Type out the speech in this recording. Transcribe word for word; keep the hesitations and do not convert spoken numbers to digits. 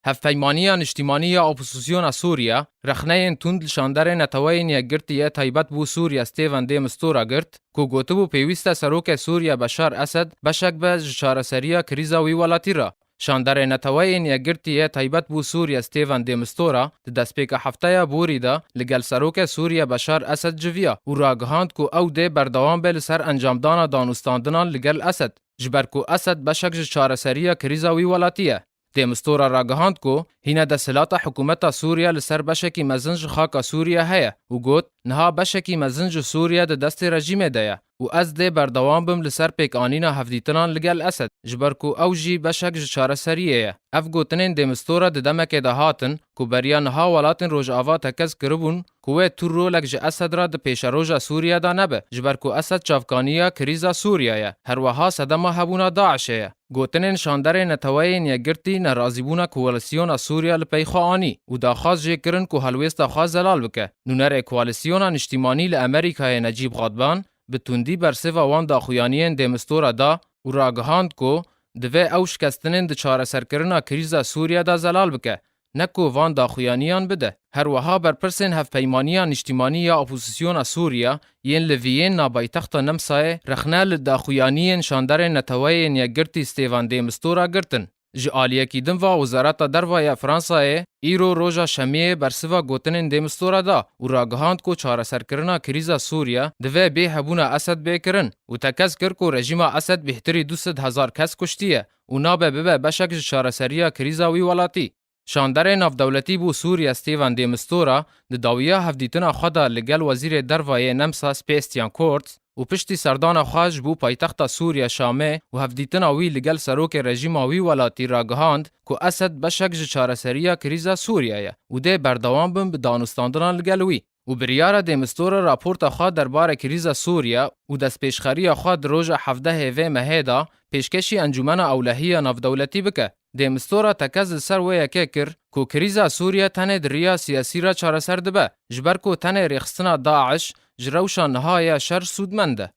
Hevpeymaniya Niştîmanî ya Opozîsyona Sûriye rexneyên tund li şanderê Neteweyên Yekgirtî yê taybet bo Sûriye Stêven de Mistura girt, ku gotibû pêwîst e serokê Sûriye Beşar Esed beşek be ji çareseriya krîza wî welatî re. Şanderê Neteweyên Yekgirtî yê taybet bo Sûriye Stêven de Mistura di destpêka hefteya borî de li gel serokê Sûriye Beşar Esed civiya û ragihand ku ew dê berdewam be li ser encamdana danûstandinan li gel Esed, ji ber ku Esed beşek ji çareseriya krîza wî welatî ye. De Mistura ragihand ku hîne desthilata hikûmeta Sûriye li ser beşekî mezin ji xaka Sûriye heye û got, niha beşekî mezin ji Sûriye di destê rejîmê de ye û ez dê berdewam bim li ser pêkanîna hevdîtinan li gel Esed, ji ber ku ew jî beşek ji çareseriyê ye. Ev gotinên De Mistura di demekê de hatin ku beriya niha welatên Rojava tekez kiribûn ku wê tu rolek ji Esed re di pêşeroja Sûriye de nebe, ji ber ku Esed çavkaniya krîza Sûriye ye, herweha sedema hebûna DAIŞê ye. Gotinên şanderê Neteweyên Yekgirtî nerazîbûna Koalîsyona Sûriye li pey xwe anî û daxwaz jê kirin ku helwêsta xwe zelal bike. Nûnerê Koalîsyona Niştîmanî li Amerîkayê Necîb Xadban bi tundî bersêva wan daxuyaniyên De Mistura da û ragihand ku divê ew şikestinên di çareserkirina krîza Sûriye de zelal bike, ne ku van daxuyaniyan bide. Herweha berpirsên Hevpeymaniya Niştîmanî ya Opozîsyona Sûriye yên li Viyênna paytexta Nemsayê rexne li daxuyaniyên şanderên Neteweyên Yekgirtî Stêvan de Mistura girtin. Ji aliyekî din ve Wezareta Derve ya Fransayê îro roja Şemiyê bersiva gotinên De Mistura da û ragihand ku çareserkirina krîza Sûriye divê bê hebûna Esed bê kirin û tekez kir ku rejîma Esed bêhtirî du sed hezar kes kuştiye û nabe bibe beşek ji çareseriya krîza wî welatî. Şanderê navdewletî bo Sûriye Stêvan de Mistura di dawiya hevdîtina xwe de li gel Wezîrê Derve yê Nemsa Sebastian Kurz û piştî serdana xwe ji bo paytexta Sûriye Şamê û hevdîtina wî li gel serokê rejîma wî welatî ragihand ku Esed beşek ji çareseriya krîza Sûriye ye û dê berdewam bin bi danûstandinan li gel wî. Û biryara De Mistura raporta xwe derbarê krîza Sûriye û destpêşxeriya xwe di roja hevdehê vê mehê de pêşkêşî Encûmena Ewlehî ya Navdewletî bike. De Mistura tekez li ser wê yekê kir ku krîza Sûriye tenê di riya siyasî re çareser dibe, ji ber ku tenê rêxistina DAIŞ ji rewşa niha ya şer sûdmend e.